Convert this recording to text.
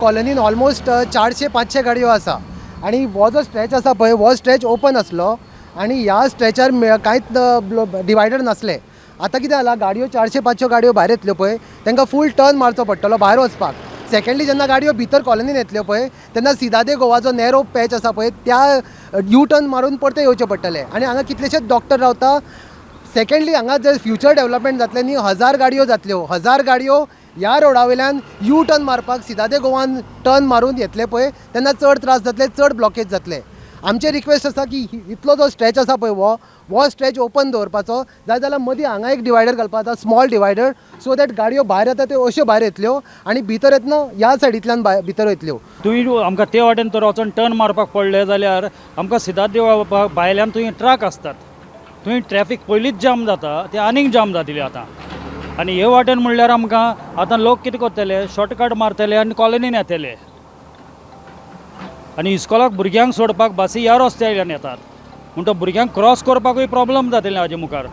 कॉलनीन almost 400 500 गाडयो आसा आनी हो जो स्ट्रेच आसा पळय, हो स्ट्रेच ओपन आसलो आनी ह्या स्ट्रेचार कांयच डिवायडर नासले. आतां कितें जाला, गाडयो 400 500 गाडयो भायर येतल्यो पळय, तांकां फूल टर्न मारचो पडटलो भायर वचपाक. सेकंडली, जेन्ना गाडयो भितर कॉलनीन येतल्यो पळय, तेन्ना सिदादे गोवाचो नॅरो पॅच आसा पळय, त्या यू टर्न मारून परते येवचें पडटलें आनी हांगा कितलेशेच डॉक्टर रावता. सेकंडली, हांगा जर फ्युचर डेव्हलपमेंट जातलें न्ही, 1000 गाडयो जातल्यो. 1000 गाडयो ह्या रोडा वयल्यान यू टर्न मारपाक सिदादे गोवान टर्न मारून येतले पळय, तेन्ना चड त्रास जातले, चड ब्लॉकेज जातले. आमचें रिक्वेस्ट आसा की इतलो जो स्ट्रेच आसा पळय, हो स्ट्रेच ओपन दवरपाचो. जाय जाल्यार मदीं हांगा एक डिवायडर घालपाचो, स्मॉल डिवायडर, सो that गाडयो भायर येता त्यो अश्यो भायर येतल्यो आनी भितर येतना ह्या सायडींतल्यान भितर वयतल्यो. तुमी आमकां ते वाटेन तर वचोन टर्न मारपाक पडलें जाल्यार आमकां सिद्धार्थ देवळा भायल्यान थंय ट्रक आसतात. थंय ट्रॅफीक पयलींच जाम जाता, ते आनीक जाम जातली आतां. आनी हे वाटेन म्हणल्यार आमकां आतां लोक कितें करतले? शॉर्टकट मारतले आनी कॉलनीन येतले आनी इस्कोलाक भुरग्यांक सोडपाक बसी ह्या रस्त्या वयल्यान येतात, म्हणटो भुरग्यांक क्रॉस करपाकूय प्रॉब्लम जातलें हाजे मुखार.